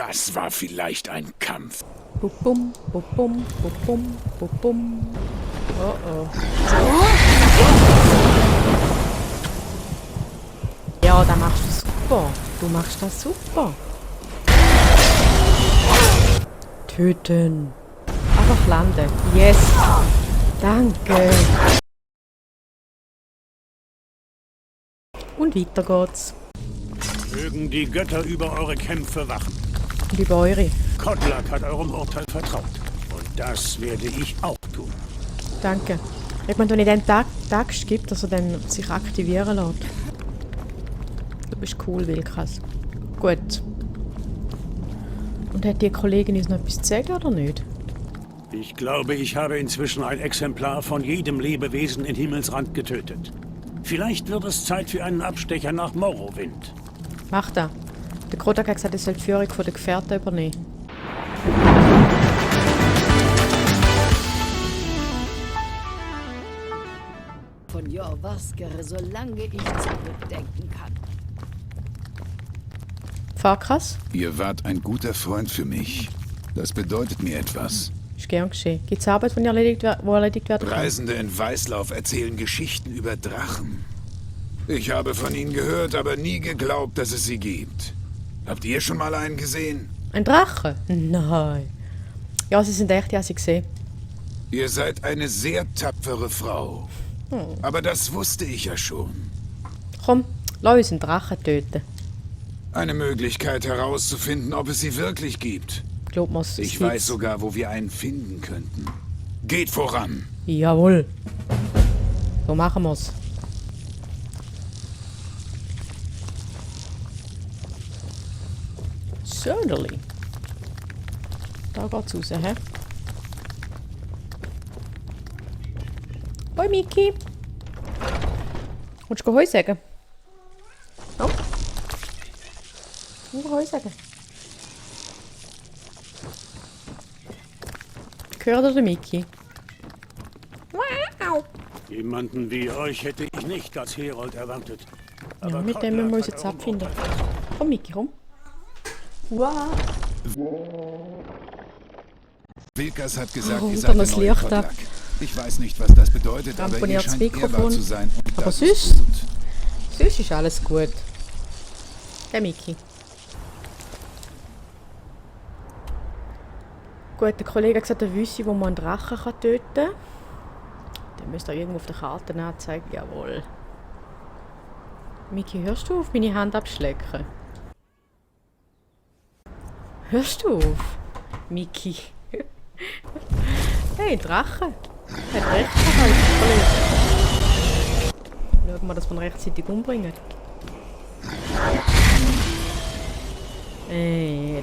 Das war vielleicht ein Kampf. Bum, bum, bum, bum, bum, bum, bum. Oh oh. Ja, das machst du super. Du machst das super. Töten. Einfach landen. Yes. Danke. Und weiter geht's. Mögen die Götter über eure Kämpfe wachen. Und über eure. Kodlak hat eurem Urteil vertraut. Und das werde ich auch tun. Danke. Ich meine, wenn ich den Text gibt, dass er dann sich aktivieren lässt. Du bist cool, Wilkas. Gut. Und hat die Kollegin uns noch etwas zu sagen, oder nicht? Ich glaube, ich habe inzwischen ein Exemplar von jedem Lebewesen in Himmelsrand getötet. Vielleicht wird es Zeit für einen Abstecher nach Morrowind. Mach das. Der Krodak hat gesagt, er soll die Führung von der Gefährten übernehmen. Von Jorvaskere, solange ich zurückdenken kann. Farkas? Ihr wart ein guter Freund für mich. Das bedeutet mir etwas. Ist gern geschehen. Gibt es Arbeit, die erledigt werden kann? Reisende in Weißlauf erzählen Geschichten über Drachen. Ich habe von ihnen gehört, aber nie geglaubt, dass es sie gibt. Habt ihr schon mal einen gesehen? Ein Drache? Nein. Ja, sie sind echt, ja, sie gesehen. Ihr seid eine sehr tapfere Frau. Aber das wusste ich ja schon. Komm, lass uns einen Drachen töten. Eine Möglichkeit herauszufinden, ob es sie wirklich gibt. Glaub mir's, Ich weiß sogar, wo wir einen finden könnten. Geht voran. Jawohl. So machen wir's. Söderli. Da geht's raus, hä? Hoi, Miki. Willst du Heu sagen? Oh. Willst du Heu sagen? Gehört ihr den Miki? Wow. Jemanden wie euch hätte ich nicht als Herold erwartet. Ja, mit dem müssen wir uns jetzt abfinden. Komm, Miki, komm. Wow. Wilkas hat gesagt, Oh, ihr da seid der das neue Licht Kodlak. ab. Ich weiß nicht, was das bedeutet, aber ihr Ramponiertes scheint Mikrofon. ehrbar zu sein. Und Aber das süß. ist gut. Sonst ist alles gut. Der Miki. Gut, der Kollege hat gesagt, er wüsste, wo man einen Drachen töten kann. Den müsste er irgendwo auf der Karte anzeigen. Jawohl. Miki, hörst du auf, meine Hand abschlecken? Hörst du auf? Miki. Hey, Drache. Hat recht gehabt, Kollege. Schauen wir, dass wir ihn rechtzeitig umbringen.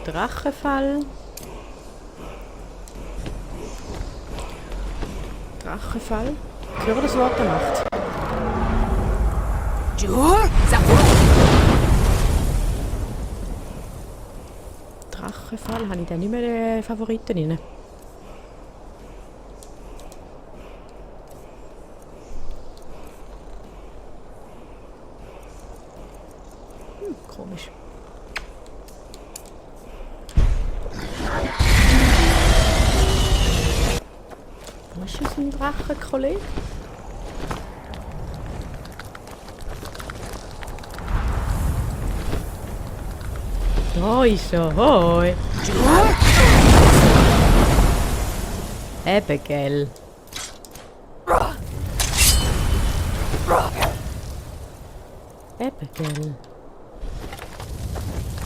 Drachenfall. Drachenfall. Höre das Wort der Macht. Drachenfall, habe ich da nicht mehr den Favoriten rein? Komisch. Wo ist unser Drachenkollege? Da ist er, hoi! Eben, gell? Eben, gell?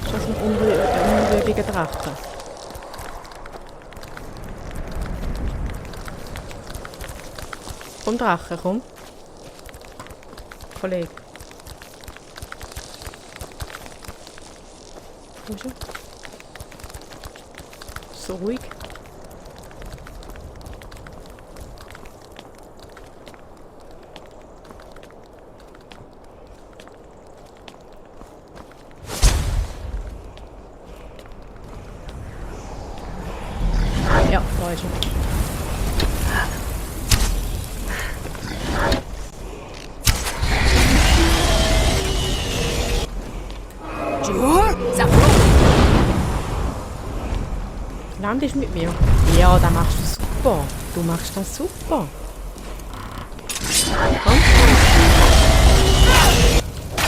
Ist das ein unruhiger Drache? Komm, Drache, komm. Kollege. Wo ist er? So ruhig. Ja, da ist er. landest mit mir. Ja, das machst du super. Du machst das super. Komm.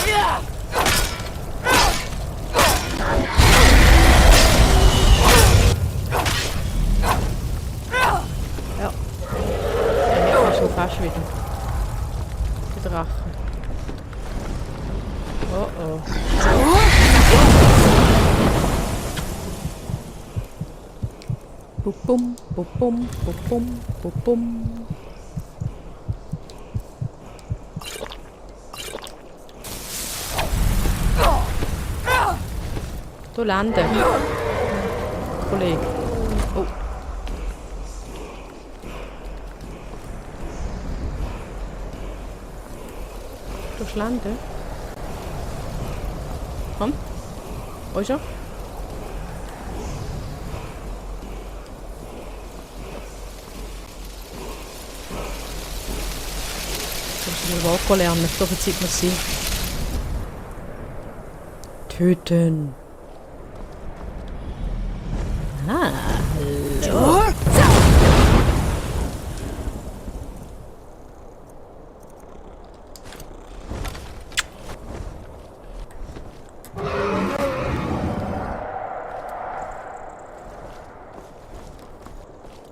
Ja. Der hat schon fast wieder. Der Drache. Oh oh. Bum, bum, bum, bum, bum, bum. Du lande. Kollege. Oh. Du lande. Komm. Wo ist er? Wako lernen, so viel Zeit muss sein. Töten. Ah, hallo.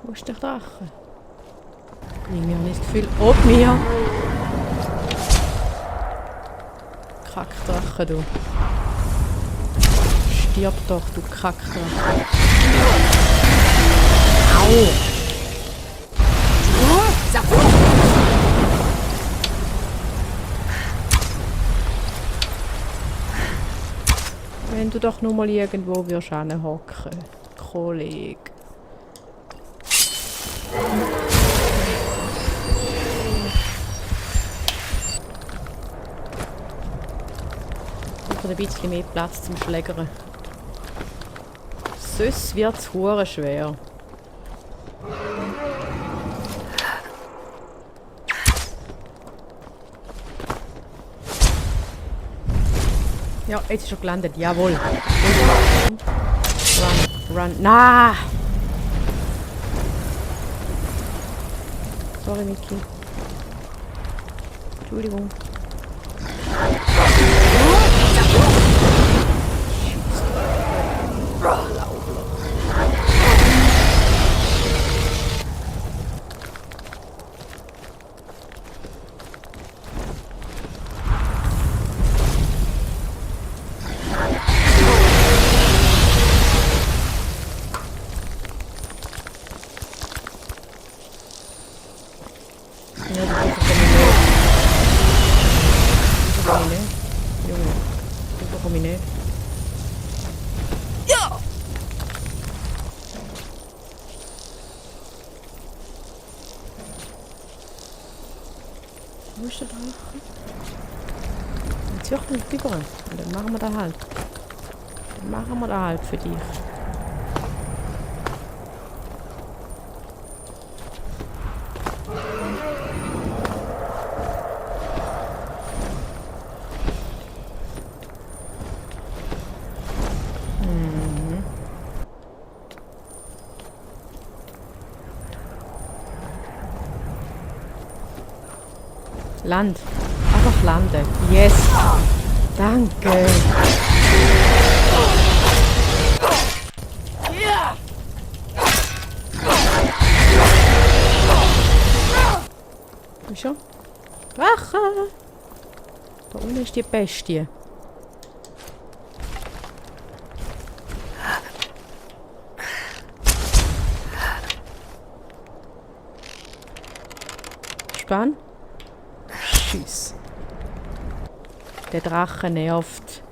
Wo ist der Drache? Ich habe nicht das Gefühl, ob mir. Kackdrache, du. Stirb doch, du Kackdrache. Au! Wenn du doch nur mal irgendwo wirst hocken, Kollege. Ein bisschen mehr Platz zum Schlägern. Sonst wird es hure schwer. Ja, jetzt ist er gelandet. Jawohl. Run, run. Na! Sorry, Miki. Entschuldigung. Wo ist der Drache? Jetzt jocht nicht über. Und dann machen wir da halt. Dann machen wir da halt für dich. Land. Einfach lande. Yes. Danke. Wie schon? Wache! Da unten ist die Bestie. Spann? Tschüss. Der Drache nervt.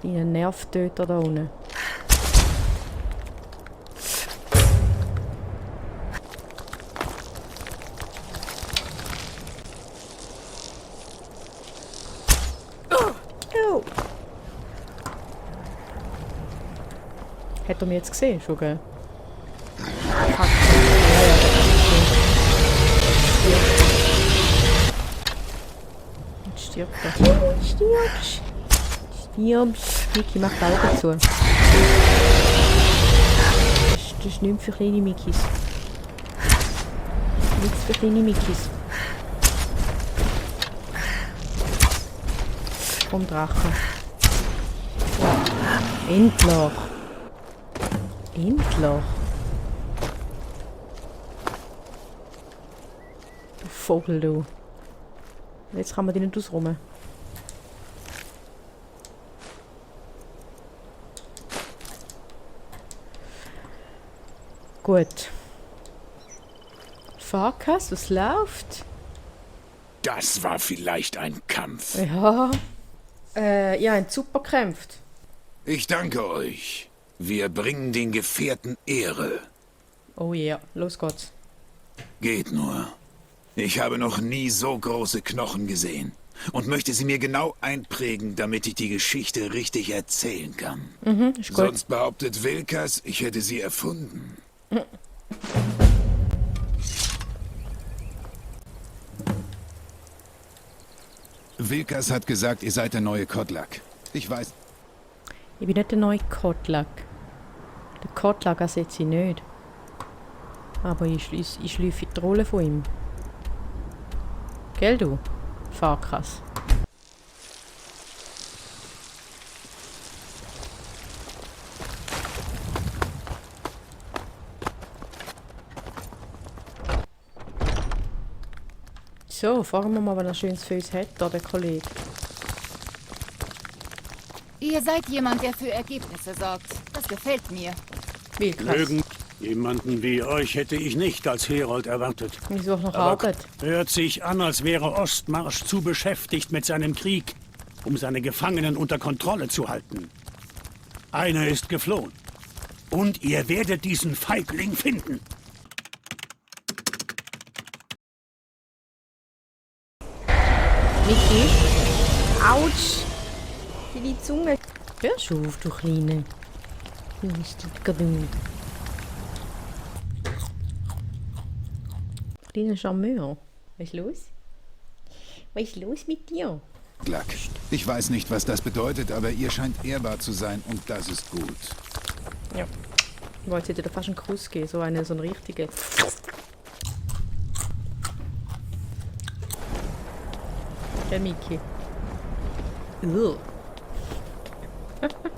Wie ein Nervtöter da unten. Oh. Hat er mich jetzt gesehen? Schon, gell? Fuck. Stirbt er. Stirbst. Stirbst. Niki macht die Augen zu. Das ist nichts für kleine Mickis. Nichts für kleine Mickis. Vom Drachen. Ja. Endloch. Endloch. Du Vogel, du. Jetzt kann man die nicht ausräumen. Gut. Farkas, was läuft? Das war vielleicht ein Kampf. Ja. Ihr habt super gekämpft. Ich danke euch. Wir bringen den Gefährten Ehre. Oh ja, los geht's. Geht nur. Ich habe noch nie so große Knochen gesehen und möchte sie mir genau einprägen, damit ich die Geschichte richtig erzählen kann. Ist gut. Sonst behauptet Wilkas, ich hätte sie erfunden. Wilkas hat gesagt, ihr seid der neue Kodlak. Ich weiß. Ich bin nicht der neue Kotlak. Der Kotlak ersetze ich nicht. Aber ich schlüpfe die Rolle von ihm. Gell du? Farkas. So, fragen wir mal, wenn er schönes Füß hat, da der Kollege. Ihr seid jemand, der für Ergebnisse sorgt. Das gefällt mir. Wilkas. Jemanden wie euch hätte ich nicht als Herold erwartet. Ich suche noch Aber Arbeit. hört sich an, als wäre Ostmarsch zu beschäftigt mit seinem Krieg, um seine Gefangenen unter Kontrolle zu halten. Einer ist geflohen. Und ihr werdet diesen Feigling finden. Niki? Autsch! Deine Zunge. Hör schon auf, du Kleine. Du bist du. Kleiner Charmeur. Was ist los? Was ist los mit dir? Kodlak. Ich weiß nicht, was das bedeutet, aber ihr scheint ehrbar zu sein und das ist gut. Ja. Ich wollte dir fast einen Kuss geben, so einen richtigen. Der Miki.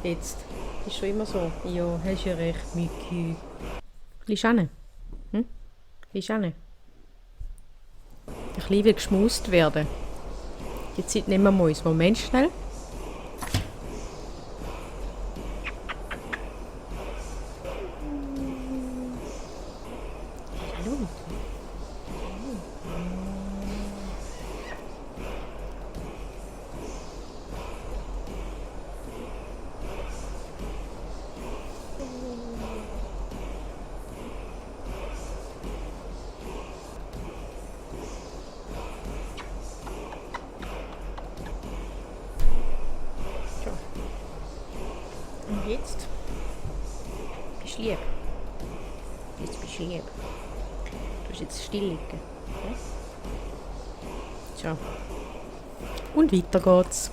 Jetzt. Ist schon immer so. Ja, hast ja recht, Miki. Liegst du hin? Hm? Liegst du hin? Ein bisschen will geschmust werden. Die Zeit nehmen wir uns. Moment schnell. Und jetzt? Bist du lieb? Jetzt bist du lieb. Du musst jetzt still liegen. Okay? So. Und weiter geht's.